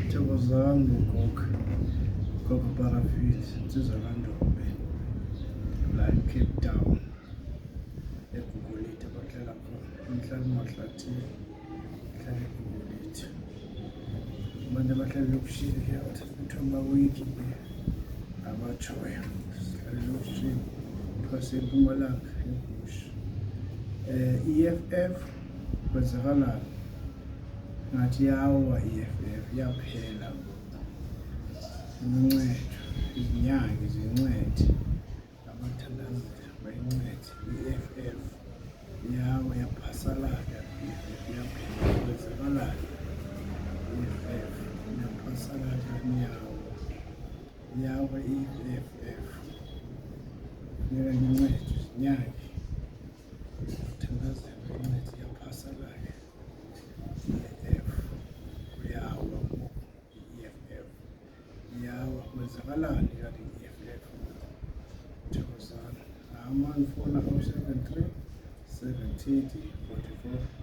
Thokozani bogogo, gogo Parafini, insizwa kaNdobe la eCape Town, eGugulethu abahlala khona, ngihlala emahlathini, ngihlala eGugulethu. Abantu abahlala elokishini ke kuthiwa bawiki-ke abatshoyo, sihlala elokishini kuthiwa seMpumalanga eBush. EFF kwenzakalani? Ngathi yawa i-EFF yaphela ngoku. Uncedo, izinyangi zincede, abathandazeli bayincede i-EFF yawa yaphasalaka i-EFF yaphela. Kwenzakalani? I-EFF yaphasalaka niyawa, yawa i-EFF. Funeka nincedwe izinyangi, thandazela incede yaphasalaka. I-EFF uyawa ngoku, i-EFF iyawa. Kwenzakalani kanti i-EFF ngoku? Thokozani. Amandifuna 073 730 44.